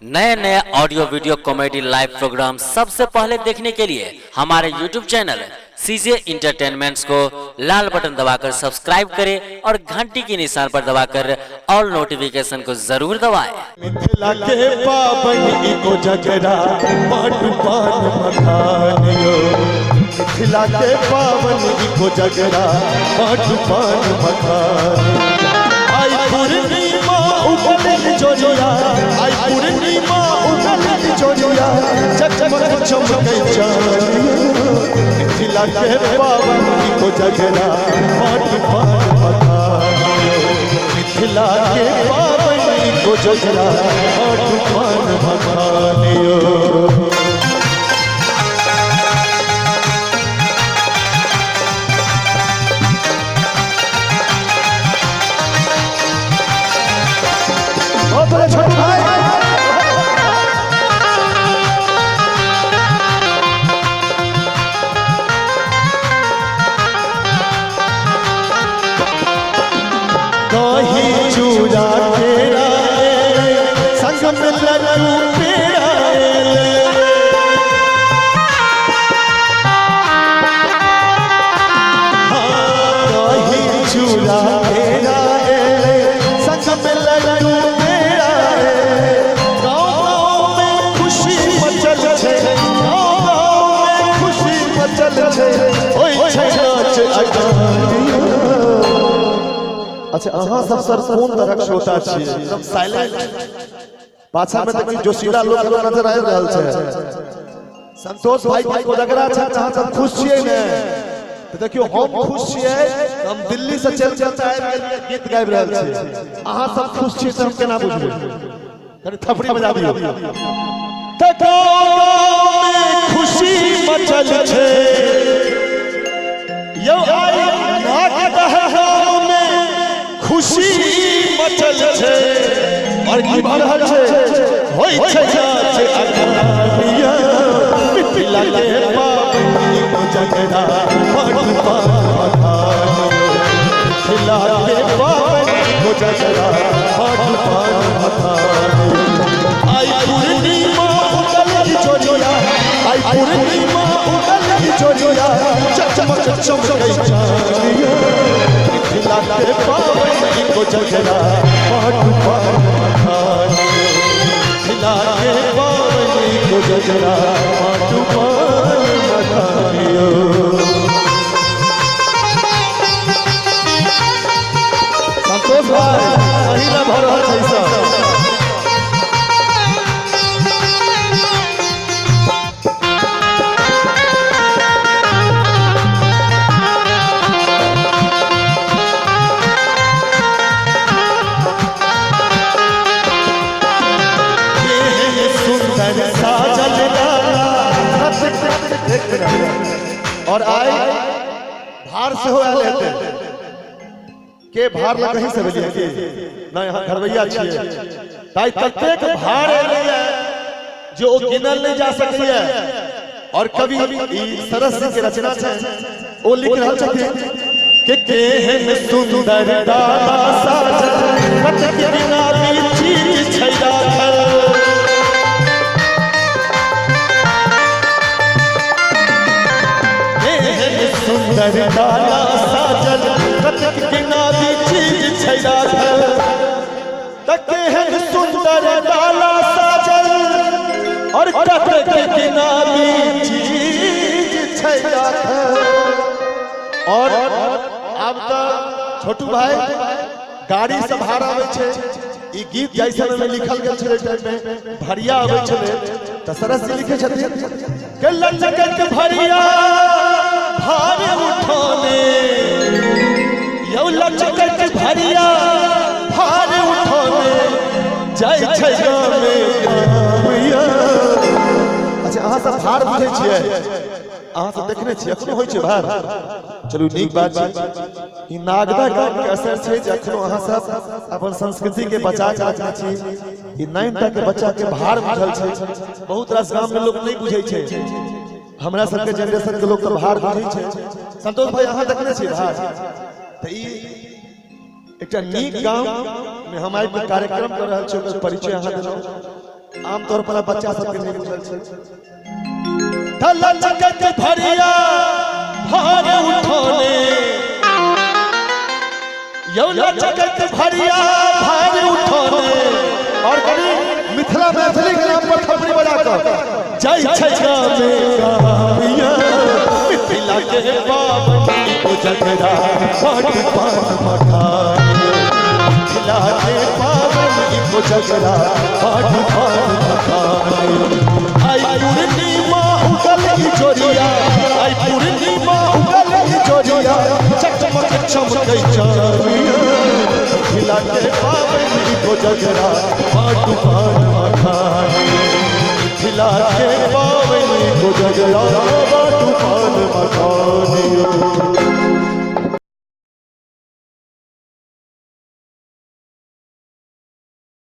नए नए audio video comedy live program सबसे पहले देखने के लिए हमारे यूट्यूब चैनल सीजे इंटरटेनमेंट्स को लाल बटन दबाकर सब्सक्राइब करें और घंटी के निशान पर दबाकर ऑल नोटिफिकेशन को जरूर दबाएं। मिथिला के पावन इको जगरा पाटू पान मखान यो। मिथिला के पावन इको जगरा पाटू पान मखान। आई पूर्णिमा उगल जोरिया, आई पूर्णिमा उगल जोरिया, चकमक चमकै चानिया। मिथिला के पावन इको जगरा पाटू पान मखान यो। मिथिला के पावन इको जगरा पाटू पान मखान यो। बहुत बड़े छोटू भाई। दही चूड़ा केरा संग में लड्डू पेड़ा। दही चूड़ा केरा संग में लड्डू पेड़ा। गाँव गाँव में खुशी मचल छै, गाँव गाँव में खुशी मचल छै, होई छै नाच अगानिया। अच्छा, अहाँ सब सर कोन तरहक श्रोता छियै? एकदम साइलेंट। पाछा में तऽ जोशीला लोक नजर आबि रहल छै। संतोष भाई के कोजगरा छै, अहाँ सब खुश छियै ने? तऽ देखियौ, हम खुश छियै तऽ हम दिल्ली से चलि चलि आबि गेलियै, गीत गाबि रहल छियै। अहाँ सब खुश छियै तऽ हम केना बुझबै? कनि थपड़ी बजा दियौ। तऽ गाँव में खुशी मचल छै यौ, आई नागदह गाँव में खुशी मचल छै। और की भऽ रहल छै? होइ छै नाच अगानिया। मिथिला के पाबनि कोजगरा पाटू पान मखान। मिथिला के पाबनि कोजगरा पाटू पान मखान। आई पूर्णिमा उगल जोरिया, आई पूर्णिमा उगल जोरिया, चकमक चमकै चानिया। मिथिला के पाबनि कोजगरा पाटू पान मखान। मिथिला के पाबनि कोजगरा पाटू पान मखान। संतोष भाई, सही ना भऽ रहल छै ई सब? केहन सुंदर साजल डाला। एक मिनट। और आइ भार सेहो आयल हेतै के? भार लग कहीं से भेलियै की नहि? यहाँ घरवैया छियै। ताइ ततेक भार एलैया जे ओ गिनल नहि जा सकैया। और कवि ई सरस जी के रचना छै, ओ लिख रहल छथिन कि केहन सुंदर डाला साजल, कतेक गिनाबी चीज छै राखल। केहन सुंदर डाला साजल, कतेक गिनाबी चीज छै राखल। त केहन सुंदर डाला साजल और कतेक गिनाबी चीज छै राखल। और आब तऽ छोटू भाई गाड़ी से भार आबै छै। ई गीत जाहि समय में लिखल गेल छलै, टाइम में भरिया आबै छलै। तऽ सरस जी लिखै छथिन कि लचकत भरिया भार उठौने यौ, लचकत भरिया भार उठौने जाइ छै गामे गाम। अच्छा, अहाँ सब भार बुझै छियै? अहाँ सब देखने छियै? एखनो होइ छै भार? चलू, नीक बात छै। ई नागदा गाम के असर छै जे एखनो अहाँ सब अपन संस्कृति के बचा के रखने छी। ई 9 टा के बच्चा के भार बुझल छै। बहुत रास गाम में लोग नहीं बुझै छै। हमरा सबके जनरेशन के लोग तऽ भार बुझै छै। संतोष भाई, अहाँ देखने छियै भार? तऽ ई एकटा नीक गाम में हम आबि के कार्यक्रम कर रहल छी, ओकर परिचय अहाँ देलहुँ। आमतौर पर बच्चा सबके नहि बुझल छै। लचकत भरिया भार उठौने यौ, लचकत भरिया भार उठौने। और कनि मिथिला मैथिली के नाम पर थपड़ी बजा कर जय छै गामे गामिया। मिथिला के पावन कोजगरा बड़ पान मखान, मिथिला के पावन कोजगरा बड़ पान मखान। आई पूर्णिमा उगल जोरिया, आई पूर्णिमा उगल जोरिया, चकमक चमकै चानिया। मिथिला के पावन कोजगरा बड़ पान मखान, मिथिला के पावन कोजगरा बड़ पान मखान।